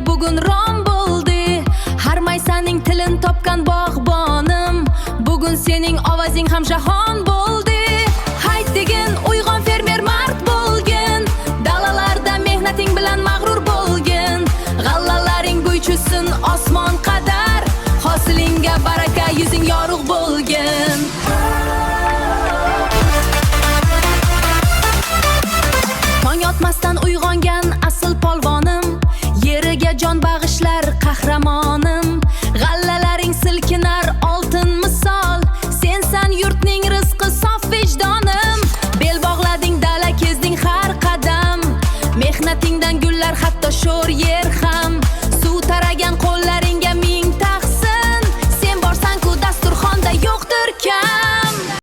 Bugun rom bo'ldi. Har maysaning tilin topgan bog'bonim, bugun sening ovozing ham jahon bo'ldi. Hayt degin, uyg'on fermer, mard bo'lgin, dalalarda mehnating bilan mag'rur bo'lgin. G'allalaring guychisin osmon qadar, hosilingga baraka, yuzing yorug' bo'lgin. Tong otmasdan uyg'ongan asl polvonim, yeriga jon bag'ishlar qahramonim. G'allalaring silkinar oltin misol, sensan yurtning rizqi, sof vijdonim. Bel bog'lading, dala kezding har qadam, mehnatingdan gullar hatto sho'r yer.